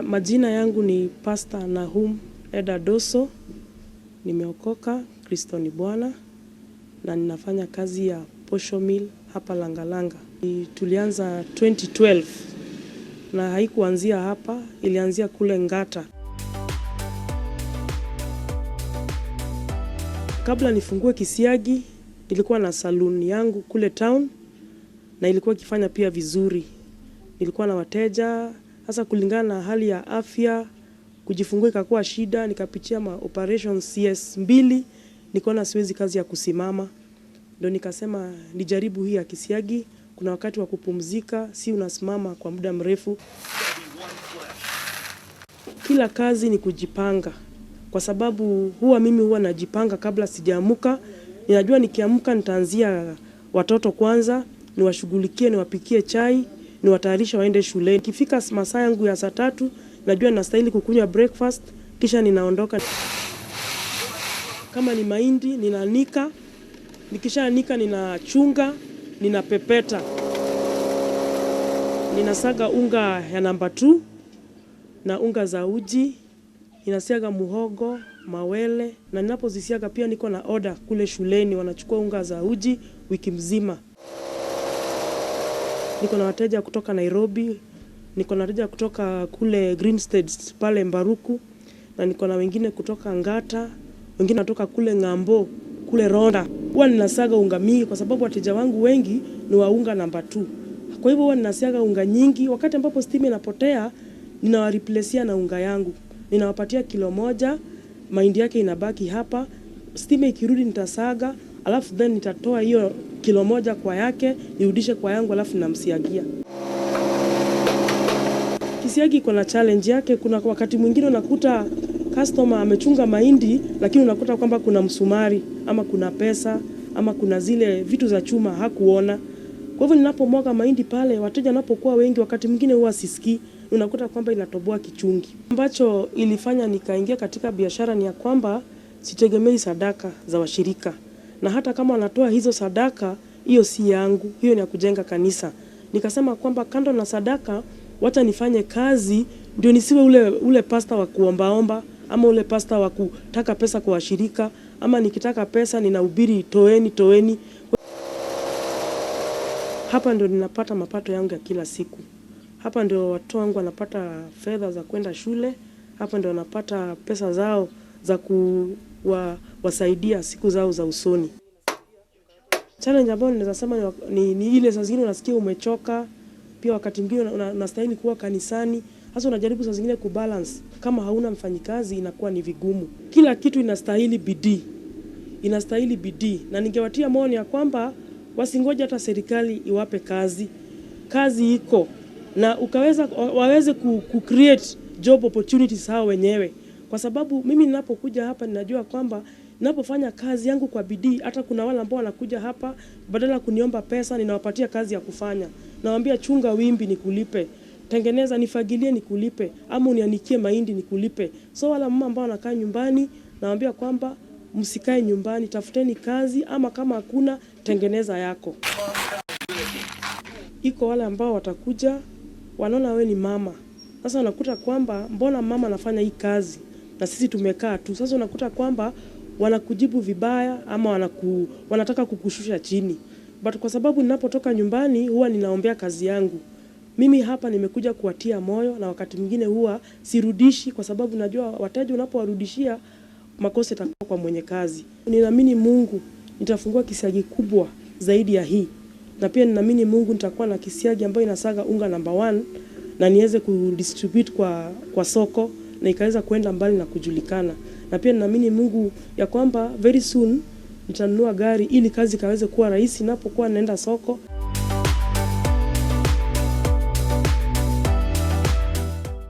Majina yangu ni Pastor Nahum Eda Doso. Nimeokoka, Kristo ni Bwana, na ninafanya kazi ya posho mill hapa Langalanga. Tulianza 2012 na haikuanzia hapa, ilianzia kule Ngata. Kabla nifungue kisiagi, nilikuwa na saloon yangu kule town na ilikuwa ikifanya pia vizuri. Nilikuwa na wateja, hasa kulingana na hali ya afya, kujifungua ikakuwa shida, nikapitia ma operation CS 2, nikaona siwezi kazi ya kusimama. Ndio nikasema nijaribu hii ya kisiagi. Kuna wakati wa kupumzika, si unasimama kwa muda mrefu. Kila kazi ni kujipanga, kwa sababu mimi huwa najipanga kabla sijaamuka. Ninajua nikiamka nitaanzia watoto kwanza, niwashughulikie, niwapikie chai, niwatayarishe waende shule. Ikifika masaa yangu ya saa 3, najua nastahili kukunywa breakfast, kisha ninaondoka. Kama ni mahindi ninaanika, nikishaanika ninachunga, ninapepeta. Ninasaga unga ya namba 2 na unga za uji, ninasiaga muhogo, mawele, na ninapozisiaga pia niko na order kule shuleni, wanachukua unga za uji wiki mzima. Niko na wateja kutoka Nairobi, niko na wateja kutoka kule Green States pale Mbaruku, na niko na wengine kutoka Ngata, wengine kutoka kule Ng'ambo, kule Ronda. Huwa ninasaga unga mingi kwa sababu wateja wangu wengi ni wa unga namba 2. Kwa hivyo huwa ninasiaga unga nyingi. Wakati ambapo stima inapotea, ninawareplacia na unga yangu. Ninawapatia kilo 1, mahindi yake inabaki hapa. Stima ikirudi nitasaga, alafu then nitatoa hiyo kilo 1 kwa yake, nirudishe kwa yangu, alafu namsiagia. Kisiagi iko na challenge yake. Kuna wakati mwingine unakuta customer amechunga mahindi, lakini unakuta kwamba kuna msumari ama kuna pesa ama kuna zile vitu za chuma hakuona. Kwa hivyo ninapomwaga mahindi pale, wateja wanapokuwa wengi, wakati mwingine huwa sisikii, unakuta kwamba inatoboa kichungi. Ambacho ilifanya nikaingia katika biashara ni ya kwamba sitegemei sadaka za washirika, na hata kama wanatoa hizo sadaka, hiyo si yangu, hiyo ni ya kujenga kanisa. Nikasema kwamba kando na sadaka, wacha nifanye kazi ndio nisiwe ule pastor wa kuombaomba ama ule pastor wa kutaka pesa kwa washirika, ama nikitaka pesa ninahubiri toeni toeni. Hapa ndio ninapata mapato yangu ya kila siku. Hapa ndio watoto wangu wanapata fedha za kwenda shule, hapa ndio wanapata pesa zao za kuwasaidia siku zao za usoni. Challenge ambayo ninaweza sema ni ile saa zingine unasikia umechoka, pia wakati mwingine unastahili kuwa kanisani. Sasa unajaribu saa zingine kubalance, kama hauna mfanyikazi inakuwa ni vigumu. Kila kitu inastahili bidii. Inastahili bidii. Na ningewatia moyo ya kwamba wasingoje hata serikali iwape kazi. Kazi iko na waweze ku create job opportunities hao wenyewe. Kwa sababu mimi ninapokuja hapa ninajua kwamba ninapofanya kazi yangu kwa bidii, hata kuna wale ambao wanakuja hapa badala kuniomba pesa ninawapatia kazi ya kufanya. Nawaambia chunga wimbi nikulipe, tengeneza nifagilie nikulipe, ama unianikie mahindi nikulipe. So wale mama ambao wanakaa nyumbani nawaambia kwamba msikae nyumbani, tafuteni kazi, ama kama hakuna tengeneza yako. Iko wale ambao watakuja wanaona wewe ni mama. Sasa unakuta kwamba mbona mama anafanya hii kazi na sisi tumekaa tu. Sasa unakuta kwamba wanakujibu vibaya ama wanataka kukushusha chini. But kwa sababu ninapotoka nyumbani huwa ninaombea kazi yangu. Mimi hapa nimekuja kuwatia moyo, na wakati mwingine huwa sirudishi kwa sababu najua wateja unapowarudishia makosa itakuwa kwa mwenye kazi. Ninaamini Mungu nitafungua kisiagi kubwa zaidi ya hii. Na pia ninaamini Mungu nitakuwa na kisiagi ambayo inasaga unga namba 1 na niweze kudistribute kwa soko na ikaweza kwenda mbali na kujulikana. Na pia ninaamini Mungu ya kwamba very soon nitanunua gari ili kazi ikaweze kuwa rahisi ninapokuwa naenda soko.